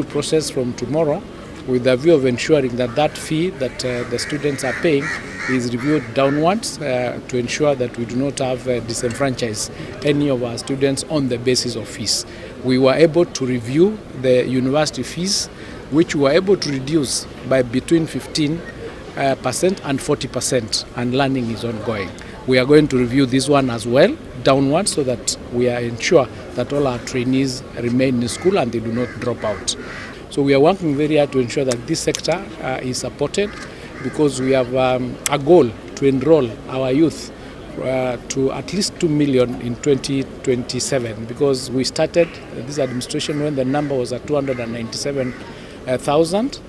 Process from tomorrow with the view of ensuring that that fee that the students are paying is reviewed downwards to ensure that we do not have disenfranchise any of our students on the basis of fees. We were able to review the university fees, which we were able to reduce by between 15% and 40%, and learning is ongoing. We are going to review this one as well downwards so that we are ensure that all our trainees remain in school and they do not drop out. So we are working very hard to ensure that this sector is supported, because we have a goal to enroll our youth to at least 2 million in 2027, because we started this administration when the number was at 297,000.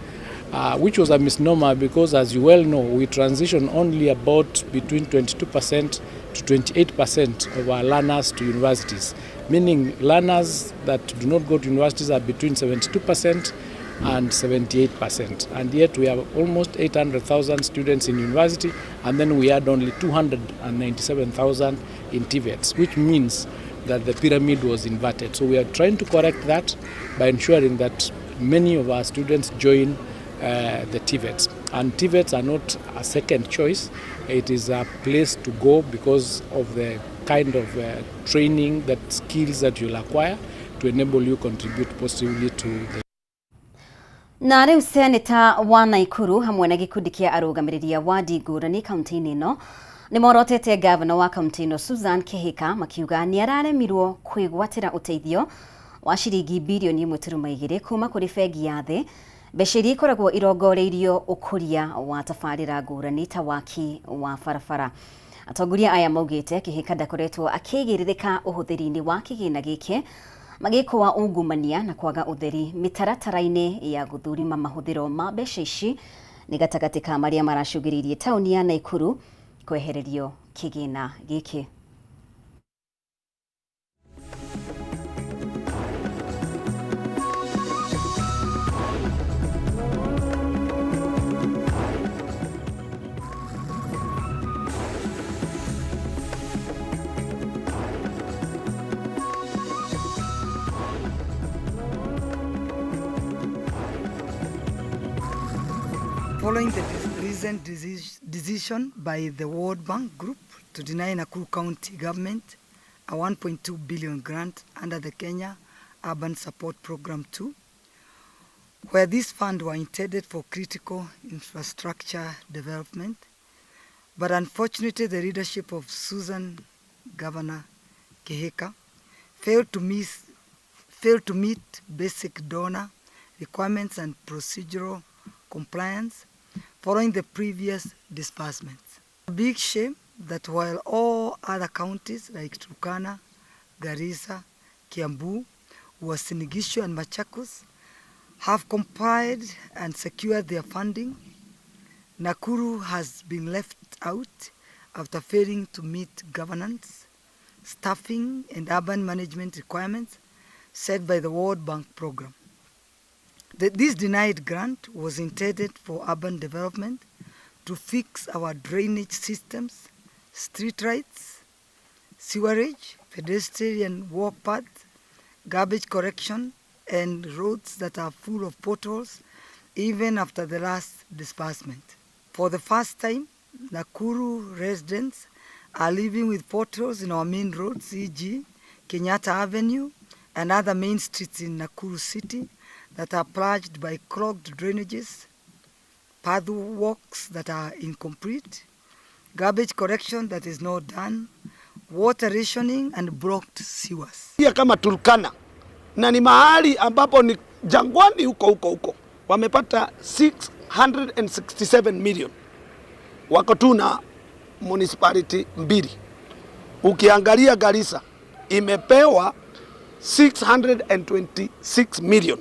Which was a misnomer because, as you well know, we transition only about between 22% to 28% of our learners to universities, meaning learners that do not go to universities are between 72% and 78%. And yet we have almost 800,000 students in university, and then we had only 297,000 in TVETs, which means that the pyramid was inverted. So we are trying to correct that by ensuring that many of our students join the TVETs. And TVETs are not a second choice. It is a place to go because of the kind of training, that skills that you'll acquire to enable you contribute positively to the Na rĩu seneta wa Naikuru hamwe na gĩkundi kĩa arũgamĩrĩri a wadi ngũrani kaunti-inĩ ĩno nĩ morotete gavana wa kaunti ĩno Susan Kihika, makiuga nĩ araremirwo kwĩgwatĩra ũteithio wa ciringi birioni 1.2 kuma kũrĩ bengi ya thĩ, mbeca iria ikoragwo irongoreirio ũkũria wa tabarĩra ngũrani ta waki wa barabara. Atongoria aya maugĩte Kihika ndakoretwo akĩigĩrĩrĩka ũhũthĩri-inĩ wa kĩgĩna gĩkĩ, magĩkũa ungumania na kwaga ũtheri mĩtaratara-inĩ ya gũthũrima mahũthĩro ma mbeca ici nĩ gatagatĩ ka marĩa maracũngĩrĩirie taũni ya Naikuru kwehererio kĩgĩna gĩkĩ. Following the recent decision by the World Bank Group to deny Nakuru County government a 1.2 billion grant under the Kenya Urban Support Program 2, where these funds were intended for critical infrastructure development. But unfortunately, the leadership of Susan Governor Kihika failed to meet basic donor requirements and procedural compliance following the previous disbursements. A big shame that while all other counties like Turkana, Garissa, Kiambu, Uasin Gishu and Machakos have complied and secured their funding, Nakuru has been left out after failing to meet governance, staffing and urban management requirements set by the World Bank program. This denied grant was intended for urban development to fix our drainage systems, street lights, sewerage, pedestrian walk paths, garbage collection, and roads that are full of potholes even after the last disbursement. For the first time, Nakuru residents are living with potholes in our main roads, for example, Kenyatta Avenue and other main streets in Nakuru City that are plagued by clogged drainages, pathwalks that are incomplete, garbage collection that is not done, water rationing and blocked sewers. Pia kama Turkana na ni mahali ambapo ni jangwani huko huko huko wamepata 667 million, wako tu na municipality mbili. Ukiangalia Garissa imepewa 626 million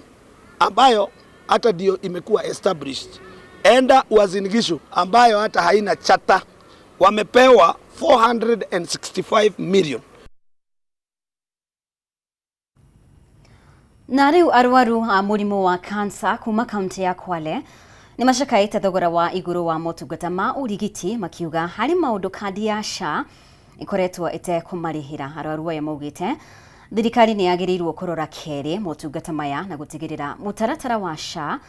ambayo hata ndio imekuwa established. Enda Uasin Gishu ambayo hata haina chata wamepewa 465 million. Na rĩu arwaru a mũrimũ wa kansa kuma kaunti ya Kwale nĩ macakaĩte thogora wa igũrũ wa motungata ma ũrigiti, makiuga harĩ maũndũ kandi ya SHA ĩkoretwo ĩtekũmarĩhĩra. Arwaru aya maugĩte Thirikari nĩ yagĩrĩirwo kũrora kerĩ motungata maya na gũtigĩrĩra mũtaratara wa SHA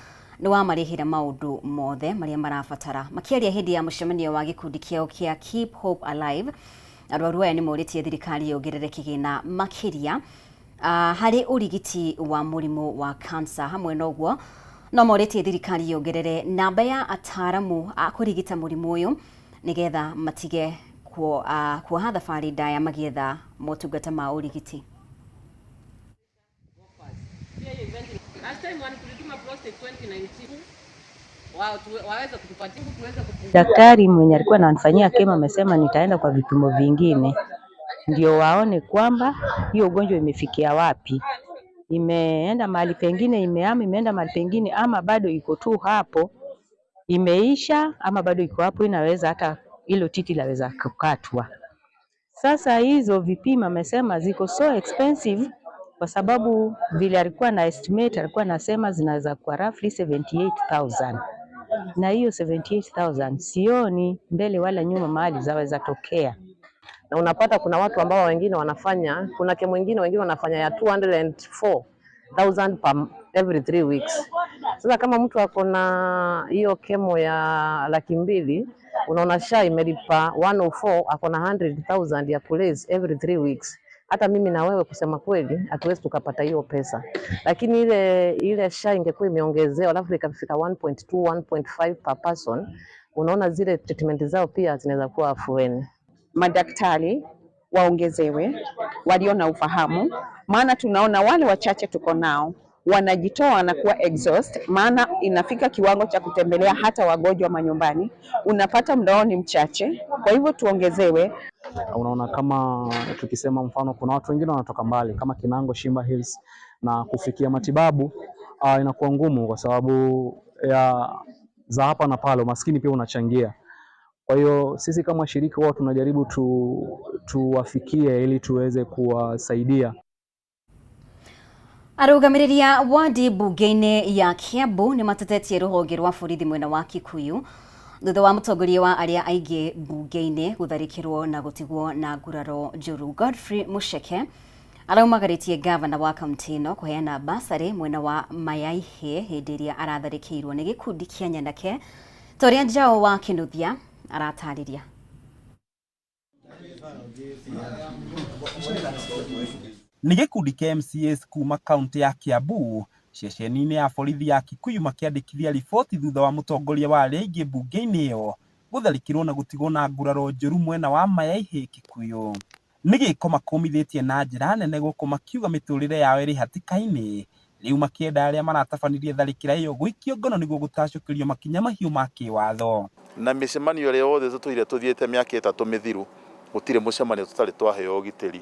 nĩ wamarĩhĩra maũndũ mothe marĩa marabatara. Makĩaria hĩndĩ ya mũcemanio wa gĩkundi kĩao kĩa Keep Hope Alive, arwaru aya nĩ morĩtie thirikari yongerere kĩgĩna makĩria harĩ ũrigiti wa mũrimũ wa cancer. Hamwe na ũguo no morĩtie thirikari yongerere namba ya ataaramu a kũrigita mũrimũ ũyũ nĩgetha matige kuoha thabarĩ ndaya magĩetha motungata ma ũrigiti. Daktari mwenye alikuwa ananifanyia chemo amesema nitaenda kwa vipimo vingine ndio waone kwamba hiyo ugonjwa imefikia wapi, imeenda mahali pengine, imehama, imeenda mahali pengine, ama bado iko tu hapo, imeisha ama bado iko hapo, inaweza hata hilo titi laweza kukatwa. Sasa hizo vipimo amesema ziko so expensive kwa sababu vile alikuwa na estimate, alikuwa anasema zinaweza kuwa roughly 78,000 na hiyo 78,000 sioni mbele wala nyuma mahali zaweza tokea. Na unapata kuna watu ambao wengine wanafanya, kuna chemo wengine wengine wanafanya ya 204,000 per every 3 weeks. Sasa kama mtu ako na hiyo chemo ya 200,000, unaona SHA imelipa 104, ako na 100,000 ya police every 3 weeks. Hata mimi na wewe kusema kweli hatuwezi tukapata hiyo pesa, lakini ile SHA ingekuwa imeongezewa alafu ikafika 1.2 1.5 per person, unaona zile treatment zao pia zinaweza kuwa afueni. Madaktari waongezewe walio na ufahamu, maana tunaona wale wachache tuko nao wanajitoa na kuwa exhaust, maana inafika kiwango cha kutembelea hata wagonjwa manyumbani, unapata muda wao ni mchache. Kwa hivyo tuongezewe. Unaona, kama tukisema mfano, kuna watu wengine wanatoka mbali kama Kinango, Shimba Hills, na kufikia matibabu inakuwa ngumu kwa sababu ya za hapa na pale, umaskini pia unachangia. Kwa hiyo sisi kama shirika huwa tunajaribu tuwafikie ili tuweze kuwasaidia. Arũgamĩrĩri a wadi mbunge-inĩ ya Kiambu nĩ matetetie rũhonge rwa borithi mwena wa Kikuyu thutha wa mũtongoria wa arĩa aingĩ mbunge-inĩ gũtharĩkĩrwo na gũtigwo na nguraro njũru. Godfrey Mucheke araumagarĩtie gavana wa kaunti ĩno kũheana basarĩ mwena wa Mayaihĩ hĩndĩ ĩrĩa aratharĩkĩirwo nĩ gĩkundi kĩa nyanake ta ũrĩa Njaũ wa Kĩnuthia aratarĩria. Nĩ gĩkundi kĩa MCAs kuma kaunti ya Kiambu ceceni-inĩ ya borithi ya Kikuyu makĩandĩkithia riboti thutha wa mũtongoria wa arĩa aingĩ mbunge-inĩ ĩyo gũtharĩkĩrwo na gũtigwo na nguraro njũru mwena wa Mayaihĩ Kikuyu. Nĩ gĩko makũmithĩtie na njĩra nene gũkũ makiuga mĩtũrĩre yao ĩrĩ hatĩka-inĩ, rĩu makĩenda arĩa maratabanirie tharĩkĩra ĩyo gũikio ngono nĩguo gũtacũkĩrio makinya mahiũ ma kĩwatho. Na mĩcemanio ĩrĩa yothe tũtũire tũthiĩte mĩaka 3 mĩthiru, gũtirĩ mũcemanio tũtarĩ twaheo ũgitĩri.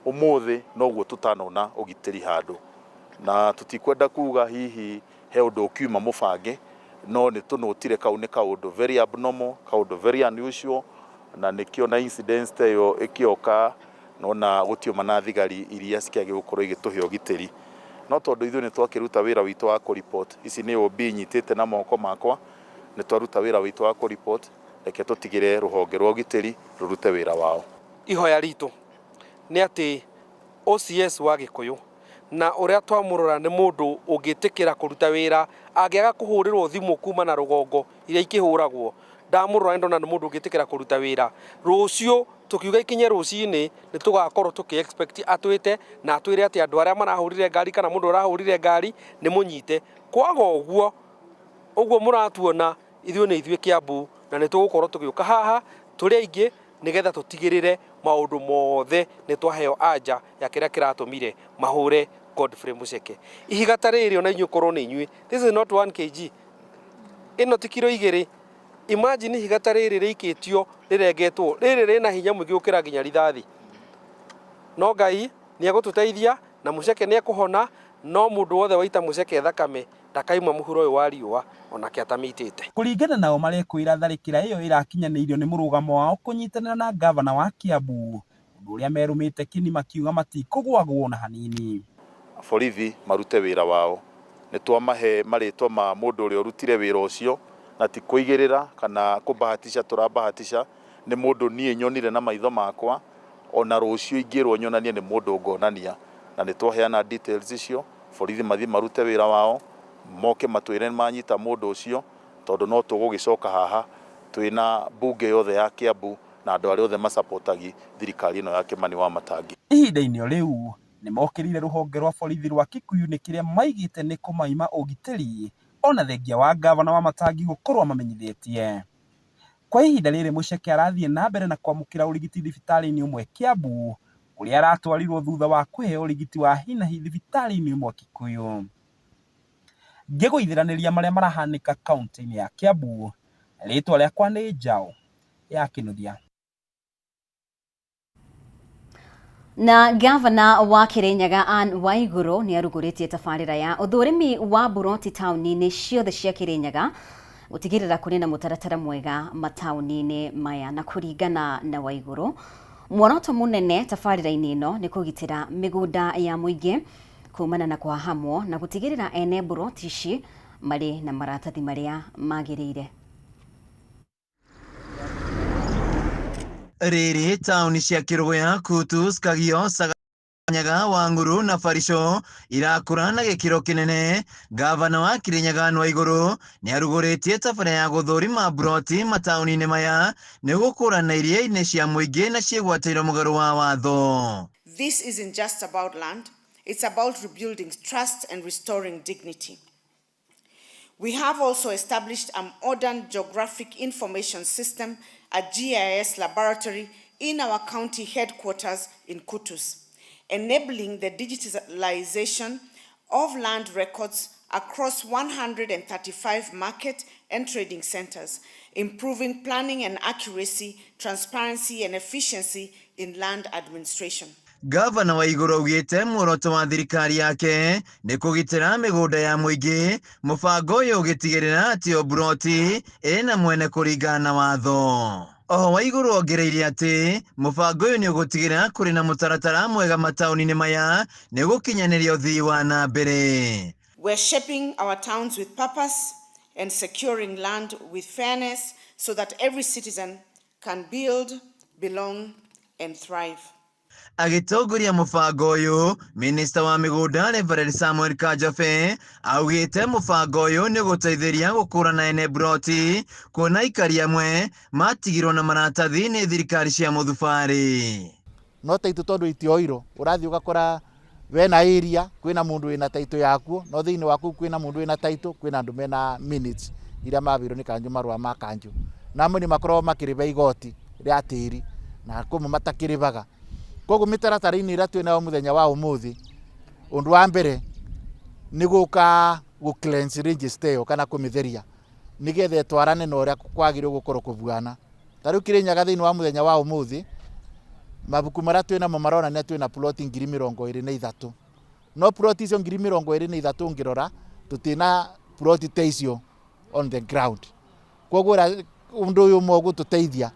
Ũmũthĩ noguo tũtanona ũgitĩri handũ, na tũtikwenda kuga hihi he ũndũ ũkiuma mũbange, no nĩ tũnũtire kau nĩ kaũndũ very abnormal, kaũndũ very unusual, na nĩkĩo na incidents ta ĩyo ĩkĩoka nona gũtiũma na thigari iria cikĩagĩrĩirwo gũkorwo igĩtũhe ũgitĩri. No tondũ ithuĩ nĩ twakĩruta wĩra witũ wa kũripot, ici nĩ OB nyitĩte na moko makwa, nĩ twaruta wĩra witũ wa kũripot, reke tũtigĩre rũhonge rwa ũgitĩri rũrute wĩra wao. Ihoya ritũ nĩ atĩ OCS wa Gĩkũyũ na ũrĩa twamũrora nĩ mũndũ ũngĩtĩkĩra kũruta wĩra angĩaga kũhũrĩrwo thimũ kuma na rũgongo iria ikĩhũragwo, ndamũrora ndona nĩ mũndũ ũngĩtĩkĩra kũruta wĩra. Rũciũ tukiuga ikinye rũcinĩ nĩ tũgakorwo tũkĩ expect atwĩte na atwĩre atĩ andũ arĩa marahũrire ngari kana mũndũ ũrahũrire ngari nĩ mũnyite. Kwaga ũguo, ũguo mũratuona ithuĩ nĩ ithuĩ Kiambu na nĩ tũgũkorwo tũgĩũka haha tũrĩ aingĩ nĩgetha tũtigĩrĩre maũndũ mothe nĩ twaheo anja ya kĩrĩa kĩratũmire mahũre Godfrey Mucheke. Ihiga ta rĩrĩ ona inyuĩ korwo nĩ inyuĩ, this is not 1 kg, ĩno ti kiro 2. Imagine ihiga ta rĩrĩ rĩikĩtio rĩrengetwo, rĩrĩ rĩna hinya mũingĩ gũkĩra nginya rithathi. No Ngai nĩ egũtũteithia na Mucheke nĩ ekũhona, no mũndũ wothe waita Mucheke thakame ndakaima mũhuro ũyũ wa riũa onake atamĩitĩte. Kũringana nao marekwĩra tharĩkĩra ĩyo ĩrakinyanĩirio nĩ mũrũgamo wao kũnyitanĩra na gavana wa Kiambu, ũndũ ũrĩa merũmĩte kĩni makiuga matikũgwagwo na hanini. Borithi marute wĩra wao, nĩ twamahe marĩtwa ma mũndũ ũrĩa ũrutire wĩra ũcio, na ti kũigĩrĩra kana kũbahatisha tũrabahatisha, nĩ mũndũ niĩ nyonire na maitho makwa, ona rũciũ ingĩrwo nyonanie nĩ mũndũ ngonania. Na nĩ twaheana details icio, borithi mathiĩ marute wĩra wao, moke matwĩre nĩ manyita mũndũ ũcio, tondũ no tũgũgĩcoka haha twĩna mbunge yothe ya Kiambu na andũ arĩa othe masapotagi thirikari ĩno ya Kimani Wamatangi. Ihinda-inĩ o rĩu, nĩ mokĩrĩire rũhonge rwa borithi rwa Kikuyu nĩ kĩrĩa maigĩte nĩ kũmaima ũgitĩri ona thengia wa ngavana Wamatangi gũkorwo amamenyithĩtie. Kwa ihinda rĩrĩ Mũcheke arathiĩ na mbere na kwamũkĩra ũrigiti thibitarĩ-inĩ ũmwe Kiambu kũrĩa aratwarirwo thutha wa kũheo ũrigiti wa hinahi thibitarĩ-inĩ ũmwe Kikuyu. Ngĩgũithĩranĩria marĩa marahanĩka kauntĩ-inĩ ya Kiambu, rĩtwa rĩakwa nĩ Njaũ ya Kĩnuthia. Na gavana wa Kirinyaga Anne Waiguru nĩ arugũrĩtie tabarĩra ya ũthũrimi wa mburoti taũni-inĩ ciothe cia Kirinyaga gũtigĩrĩra kũrĩ na mũtaratara mwega mataũni-inĩ maya. Na kũringana na Waiguru, muoroto mũnene tabarĩra-inĩ ĩno nĩ kũgitĩra mĩgũnda ya mũingĩ kumana na kũhahamwo na gũtigĩrĩra ene mburoti ici marĩ na maratathi marĩa magĩrĩire. Rĩrĩ taũni cia Kĩrũgũya, Kutus, Kagio, Nyaga, Wang'uru na Baricho irakũra na gĩkĩro kĩnene. Gavana wa Kirinyaga Anne Waigũrũ nĩ arugũrĩtie tabarĩra ya gũthũrima mburoti mataũni-inĩ maya nĩguo gũkũrana iria-inĩ cia mũingĩ na ciĩgwatĩirwo mũgarũ wa watho. This isn't just about land, it's about rebuilding trust and restoring dignity. We have also established a modern geographic information system, a GIS laboratory, in our county headquarters in Kutus, enabling the digitalization of land records across 135 market and trading centers, improving planning and accuracy, transparency and efficiency in land administration. Gavana Waiguru augĩte muoroto wa thirikari yake nĩ kũgitĩra mĩgũnda ya mũingĩ, mũbango ũyũ ũgĩtigĩrĩra atĩ o mburoti ĩna mwene kũringana na watho. Oho Waiguru ongereire atĩ mũbango ũyũ nĩ ũgũtigĩrĩra kũrĩ na mũtaratara mwega mataũni-inĩ maya nĩ gũkinyanĩria ũthii wa na mbere. We're shaping our towns with purpose and securing land with fairness so that every citizen can build, belong and thrive. Agĩtongoria mũbango ũyũ, Minista wa mĩgũnda Reverend Samuel Kajabe augĩte mũbango ũyũ nĩ ũgũteithĩria gũkũrana ene mburoti kuona aikari amwe matigirwo na maratathi nĩ thirikari cia mũthubarĩ. No taitũ tondũ itioirwo, ũrathiĩ ũgakora wena area kwĩna mũndũ wĩna taitũ yakuo, no thĩinĩ wa kũu kwĩna mũndũ wĩna taitũ, kwĩna andũ mena minutes iria mabĩirwo nĩ kanjũ marũa ma kanjũ. Na amwe nĩ makoragwo makĩrĩba igoti rĩa tĩri na kũmwe matakĩrĩbaga. Koguo mĩtaratara-inĩ ĩrĩa twĩnayo mũthenya wa ũmũthĩ, ũndũ wa mbere nĩ gũka gũ cleanse register ĩyo kana kũmĩtheria nĩgetha ĩtwarane na ũrĩa kwagĩrĩirwo gũkorwo kũbuana. Ta rĩu Kĩrĩnyaga thĩinĩ wa mũthenya wa ũmũthĩ, mabuku marĩa twĩnamo maronania twĩna ploti ngiri mĩrongo ĩrĩ na ithatũ. No ploti icio ngiri mĩrongo ĩrĩ na ithatũ ũngĩrora, tũtirĩ ploti ta icio on the ground. Koguo ũndũ ũyũ ũmwe ũgũtũteithia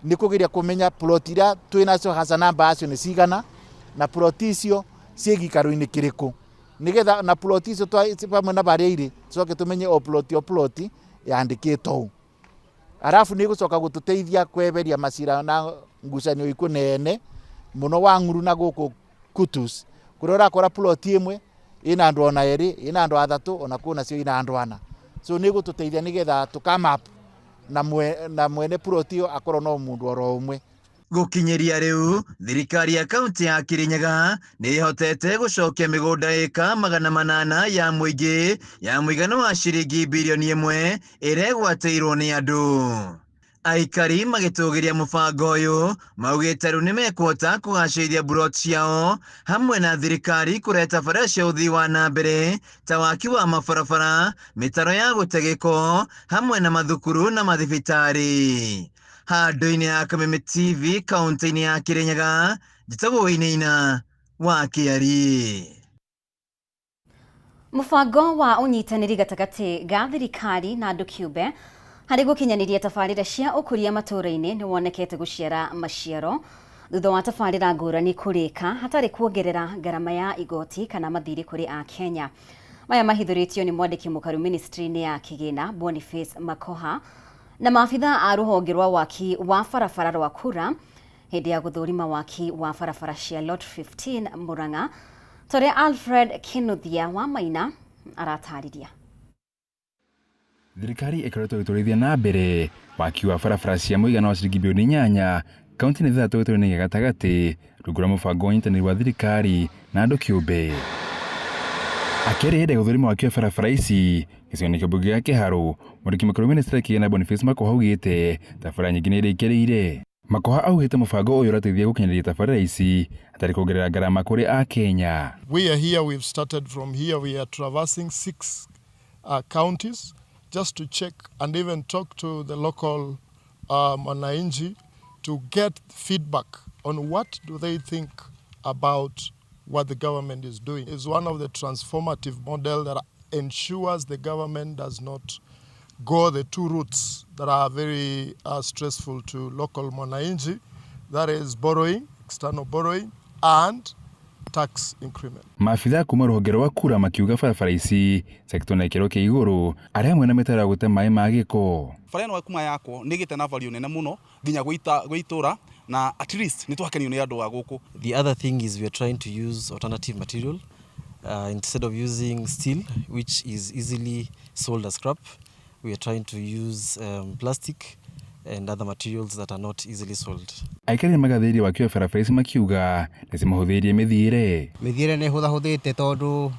nĩ kũgeria kũmenya ploti iria twĩnacio hasa namba yacio nĩ cigana, na ploti icio ciĩ gĩikaro-inĩ kĩrĩkũ. Nĩgetha na ploti icio hamwe na barĩa irĩ, tũcoke tũmenye o ploti o ploti yandĩkĩtwo ũũ. Arabu nĩ ĩgũcoka gũtũteithia kweheria macira na ngucanio ikuo nene mũno Wang'uru na gũkũ Kutus, kũrĩa ũrakora ploti ĩmwe ĩna andũ ona erĩ, ĩna andũ athatũ, ona kwĩ nacio ina andũ ana. So nĩ ĩgũtũteithia nĩgetha tũka map na mwene ploti ĩyo akorwo no mũndũ oro ũmwe. Gũkinyĩria rĩu, thirikari ya kaunti ya Kirinyaga nĩ ĩhotete gũcokia mĩgũnda ĩka 800 ya mũingĩ ya mũigana wa ciringi birioni ĩmwe ĩrĩa ĩgwatĩirwo nĩ andũ. Aikari magĩtũgĩria mũbango ũyũ maugĩte rĩu nĩmekũhota kũgacĩrithia mburoti ciao hamwe na thirikari kũrehe bara cia ũthii wa na mbere ta waki wa mabarabara, mĩtaro ya gũte gĩko hamwe na mathukuru na mathibitarĩ. Handũ-inĩ ya Kameme TV kaunti-inĩ ya Kirinyaga, njĩtagwo Wainaina wa Kĩari. Mũbango wa ũnyitanĩri gatagatĩ ga thirikari na andũ kĩũmbe harĩ gũkinyanĩria tabarĩra cia ũkũria matũũra-inĩ nĩ wonekete gũciara maciaro thutha wa tabarĩra ngũrani kũrĩka hatarĩ kuongerera ngarama ya igoti kana mathirĩ kũrĩ Akenya. Maya mahithũrĩtio nĩ mwandĩki mũkaru ministry-inĩ ya Kĩgĩna Boniface Makoha na maabitha a rũhonge rwa waki wa barabara rwa Kura hĩndĩ ya gũthũrima waki wa barabara cia Lot 15 Murang'a. Toria Alfred Kinuthia wa Maina aratariria. Thirikari ĩkoretwo ĩgĩtwarithia na mbere waki wa barabara cia mũigana wa ciringi bilioni 8 kaunti-inĩ 6 gĩtarũ-inĩ gĩa gatagatĩ rungu rwa mũbango wa ũnyitanĩri wa thirikari na andũ kĩũmbe. Akĩarĩrĩria gũthũrima waki wa barabara ici gĩcigo-inĩ kĩa mbunge gĩa Kĩharũ, mwandĩki mũkũrũ ministry ya kĩgĩna Boniface Makoha augĩte tabarĩra nyingĩ nĩirĩkĩrĩire. Makoha augĩte mũbango ũyũ ũrateithia gũkinyanĩria tabarĩra ici hatarĩ kuongerera ngarama kũrĩ akenya. We are here, we've started from here, we are traversing 6 counties just to check and even talk to the local mwananchi to get feedback on what do they think about what the government is doing. It's one of the transformative model that ensures the government does not go the two routes that are very stressful to local mwananchi, that is borrowing, external borrowing, and tax increment. Maabithaa kuma rũhonge rwa kura makiuga barabara ici ciakĩtwo na gĩkĩro kĩa igũrũ arĩa hamwe na mĩtaro ya gũte maĩ ma gĩko. Bara ĩno kuma yakwo nĩ ĩgĩte na value nene mũno nginya gwĩ itũra na at least nĩ twakenio nĩ andũ a gũkũ. The other thing is we are trying to use alternative material instead of using steel, which is easily sold as scrap. We are trying to use plastic and other materials that are not easily sold. Aikari nĩmagathĩrĩirie waki wa barabara ici makiuga nĩcimahũthĩirie mĩthiĩre. Mĩthiĩre nĩ ĩhũthahũthĩte tondũ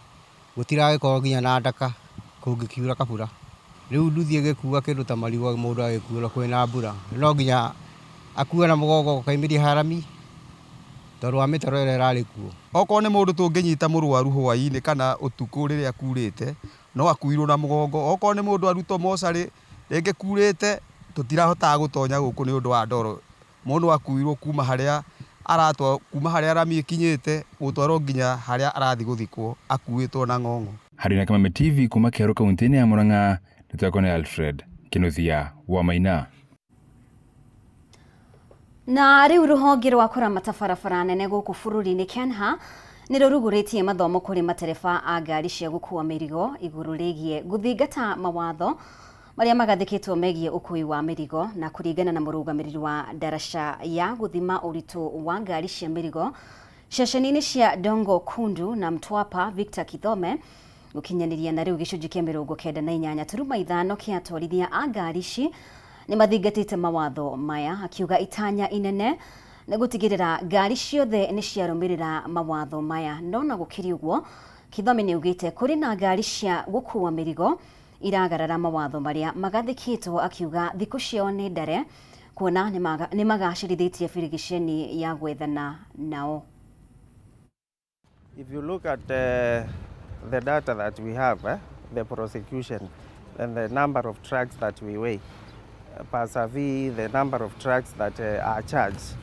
gũtiragĩkorwo nginya na ndaka kũngĩkiura kabura. Rĩu nduthi ĩgĩkua kĩndũ ta marigũ mũndũ agĩkuĩrwo kwĩna mbura no nginya akue na mũgongo gũkaimĩria harami tondũ wa mĩtaro ĩrĩa ĩrarĩ kuo. Okorwo nĩ mũndũ tũngĩnyita mũrwaru hwaĩ-inĩ kana ũtukũ rĩrĩa kurĩte no akuirwo na mũgongo. Okorwo nĩ mũndũ arutwo mocarĩ rĩngĩ kurĩte tũtirahotaga gũtonya gũkũ nĩ ũndũ wa ndoro. Mũndũ akuirwo kuma harĩa aratwa kuma harĩa rami ĩkinyĩte gũtwarwo nginya harĩa arathiĩ gũthikwo akuĩtwo na ng'ong'o. Harĩ na Kameme TV kuma Kĩharũ kaunti-inĩ ya Murang'a, nĩtwakwo nĩ Alfred Kinuthia wa Maina. Na rĩu rũhonge rwa kũramata barabara nene gũkũ bũrũri-inĩ KENHA nĩ rũrugũrĩtie mathomo kũrĩ matereba a ngari cia gũkua mĩrigo igũrũ rĩgiĩ gũthingata mawatho marĩa magathĩkĩtwo megiĩ ũkui wa mĩrigo. Na kũringana na mũrũgamĩrĩri wa ndaraca ya gũthima ũritũ wa ngari cia mĩrigo ceceni-inĩ cia Dongo Kundu na Mtwapa Victor Kithome, gũkinyanĩria na rĩu gĩcunjĩ kĩa 98.5 kĩa atwarithia a ngari ici nĩ mathingatĩte mawatho maya, akiuga itanya inene nĩ gũtigĩrĩra ngari ciothe nĩ ciarũmĩrĩra mawatho maya. No na gũkĩrĩ ũguo, Kithome nĩ augĩte kũrĩ na ngari cia gũkua mĩrigo iragarara mawatho marĩa magathĩkĩtwo, akiuga thikũ ciao nĩ ndare kuona nĩ magacĩrithĩtie birigiceni ya gwethana nao. If you look at the data that we have, the prosecution and the number of trucks that we weigh, vis-a-vis the number of trucks that are charged,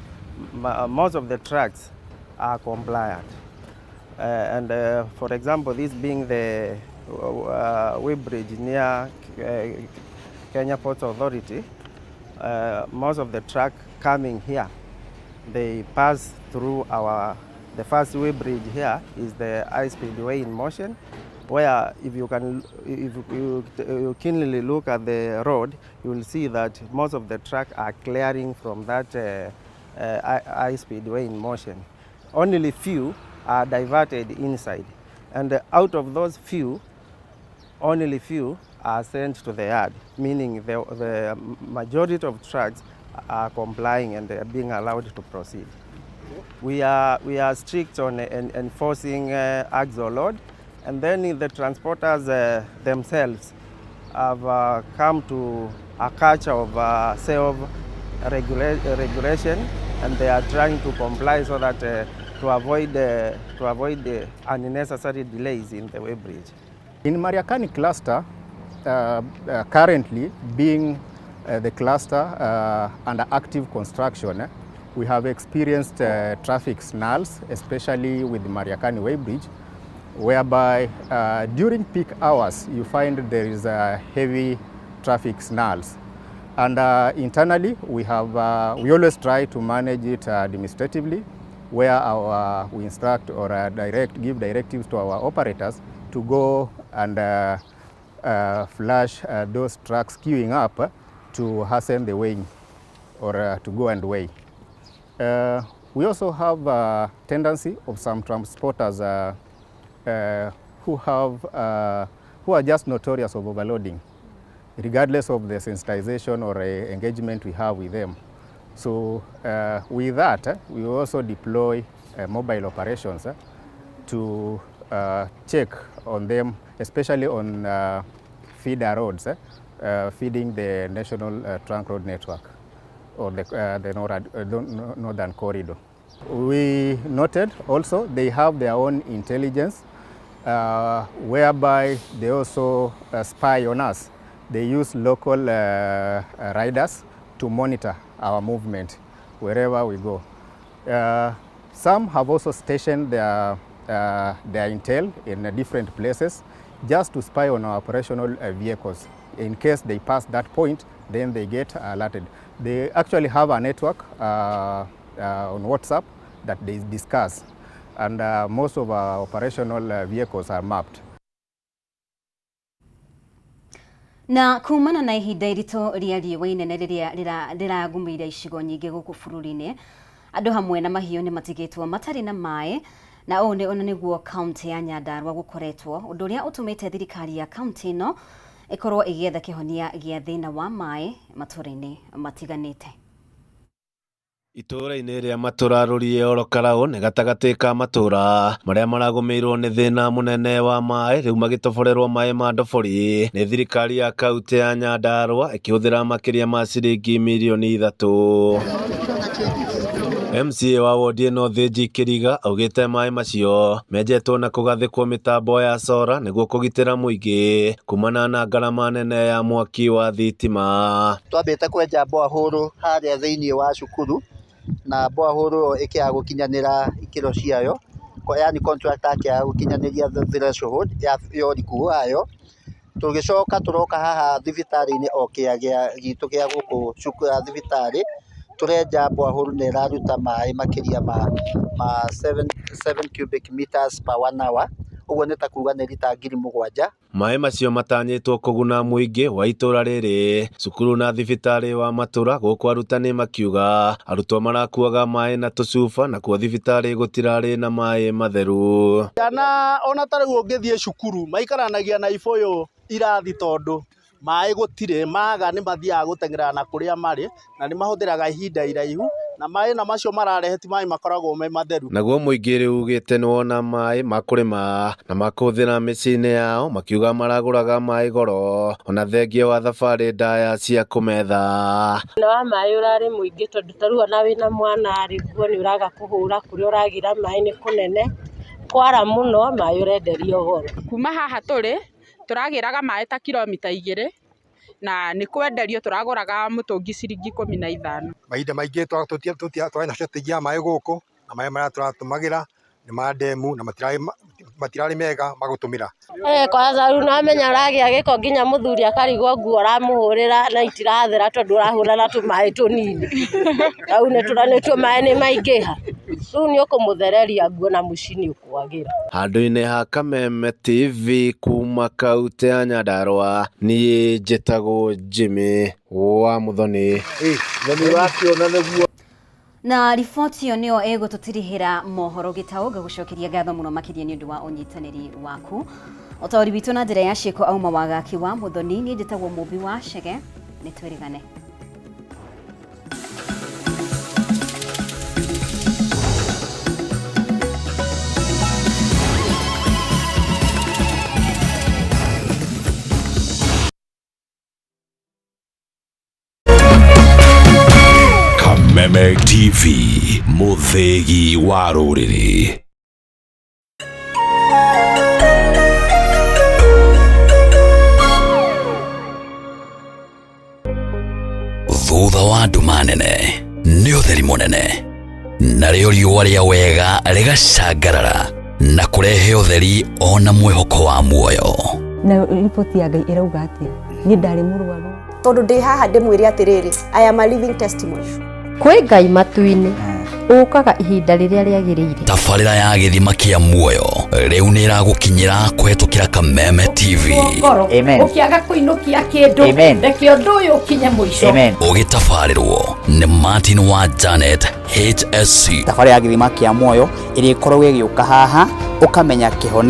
most of the trucks are compliant. And for example, this being the weighbridge near Kenya Ports Authority, most of the truck coming here, they pass through the first weighbridge here is the high-speed weigh in motion, where if you keenly look at the road, you will see that most of the truck are clearing from that high-speed weigh in motion. Only few are diverted inside, and out of those few, only few are sent to the yard, meaning the majority of trucks are complying and they are being allowed to proceed. We are strict on enforcing axle load, and then the transporters themselves have come to a culture of self-regulation, and they are trying to comply so that to avoid the unnecessary delays in the weighbridge. In Mariakani cluster, currently being the cluster under active construction, we have experienced traffic snarls, especially with the Mariakani weighbridge, whereby during peak hours you find there is a heavy traffic snarls. And internally, we always try to manage it administratively, where we instruct or give directives to our operators to go and flash those trucks queuing up to hasten the weighing or to go and weigh. We also have a tendency of some transporters who have who are just notorious of overloading, regardless of the sensitization or engagement we have with them. So with that, we also deploy mobile operations to check on them, especially on feeder roads, feeding the National Trunk Road Network or the Northern Corridor. We noted also they have their own intelligence, whereby they also spy on us. They use local riders to monitor our movement wherever we go. Some have also stationed their intel in different places just to spy on our operational vehicles. In case they pass that point, then they get alerted. They actually have a network on WhatsApp that they discuss, and most of our operational vehicles are mapped. Na kumana na ihinda iritũ rĩa riũa inene rĩrĩa rĩragũmĩire icigo nyingĩ gũkũ bũrũri-inĩ, andũ hamwe na mahiũ nĩ matigĩtwo matarĩ na maĩ, na ũũ ona nĩguo kaunti ya Nyandarua gũkoretwo, ũndũ ũrĩa ũtũmĩte thirikari ya kaunti ĩno ĩkorwo ĩgĩetha kĩhonia gĩa thĩna wa maĩ matũra-inĩ matiganĩte. Itũũra-inĩ rĩa Matũra Rũriĩ Oro Karaũ nĩ gatagatĩ ka matũũra marĩa maragũmĩirwo nĩ thĩna mũnene wa maĩ rĩu magĩtoborerwo maĩ ma ndobori nĩ thirikari ya kaunti ya Nyandarua ĩkĩhũthĩra makĩria ma ciringi mirioni 3. MCA wa wodi ĩno Thĩnji Kĩriga augĩte maĩ macio menjetwo na kũgathĩkwo mĩtambo ya sora nĩguo kũgitĩra mũingĩ kumana na ngarama nene ya mwaki wa thitima. Twambĩte kwenja boahũrũ harĩa thĩinĩ wa cukuru na boahũrũ ĩyo ĩkĩaga gũkinyanĩra ikĩro ciayo, yani contractor akĩaga gũkinyanĩria threshold ya ũriku wayo. Tũgĩcoka tũroka haha thibitarĩ-inĩ o kĩa gitũ gĩa gũkũ thibitarĩ tũrenja boahũrũ na ĩraruta maĩ makĩria ma 7 cubic meters per 1 hour, ũguo nĩ ta kuga nĩ rita 7,000. Maĩ macio matanyĩtwo kũguna mũingĩ wa itũũra rĩrĩ, cukuru na thibitarĩ wa Matũra, gũkũ arutani makiuga arutwo marakuaga maĩ na tũcuba nakuo thibitarĩ gũtirarĩ na maĩ matheru. Ciana ona ta rĩu ũngĩthiĩ cukuru maikaranagia na ibũyũ irathi tondũ maĩ gũtirĩ, maga nĩ mathiaga gũteng'era na kũrĩa marĩ na nĩ mahũthĩraga ihinda iraihu na maĩ na macio mararehe ti maĩ makoragwo me matheru. Naguo mũingĩ rĩu ugĩte nĩwona maĩ ma kũrĩma na ma kũhũthĩra mĩciĩ-inĩ yao, makiuga maragũraga maĩ goro ona thengia wa thabarĩ ndaya cia kũmetha. Thĩna wa maĩ ũrarĩ mũingĩ tondũ ta rĩu ona wĩna mwana rĩ, nguo nĩ ũraga kũhũra, kũrĩa ũragĩra maĩ nĩ kũnene, kwara mũno maĩ ũrenderio goro. Kuma haha tũrĩ tũragĩraga maĩ ta kilomita 2 na nĩ kwenderio tũragũraga mũtũngi ciringi 15. Mahinda maingĩ twarĩ na shortage ya maĩ gũkũ na maĩ marĩa tũratũmagĩra nĩ ma ndemu na matirarĩ mega ma gũtũmĩra. Kwanza rĩu namenya ũragĩa gĩko nginya mũthuri akarigwo nguo ũramũhũrĩra na itirathera tondũ ũrahũra na tũmaĩ tũnini. Rĩu nĩtuo maĩ nĩ maingĩha. Rĩu nĩ ũkũmũthereria nguo na mũciĩ nĩ ũkwagĩra. Handũ-inĩ ha Kameme TV kuma kaunti ya Nyandarua, niĩ njĩtagwo Jimmy wa Muthoni. Na riboti ĩyo nĩyo ĩgũtũtirihĩra mohoro gĩtaũ. Ngagũcokeria ngatho mũno makĩria nĩ ũndũ wa ũnyitanĩri waku. Ũtaũri witũ na njĩra ya ciĩko auma Wagaki wa Muthoni, niĩ njĩtagwo Mũmbi wa Chege, nĩ twĩrĩgane. Kameme TV, mũthĩgi wa rũrĩrĩ. Thutha wa nduma nene nĩ ũtheri mũnene, narĩo riũa rĩa wega rĩgacangarara na kũrehe ũtheri ona mwĩhoko wa muoyo. Na riboti ya Ngai ĩrauga atĩa? Niĩ ndarĩ mũrwaru. Tondũ ndĩ haha ndĩmwĩre atĩrĩrĩ, I am a living testimony. Kwĩ Ngai matu-inĩ ũkaga ihinda rĩrĩa rĩagĩrĩire. Tabarĩra ya gĩthima kĩa muoyo rĩu nĩ ĩragũkinyĩra kũhetũkĩra Kameme TV. Ũkĩaga kũinũkia kĩndũ, reke ũndũ ũyũ ũkinye mũico. Ũgĩtabarĩrwo nĩ Martin wa Janet HSC. Tabarĩra ya gĩthima kĩa muoyo ĩrĩa ĩkoragwo ĩgĩũka haha ũkamenya kĩhonia.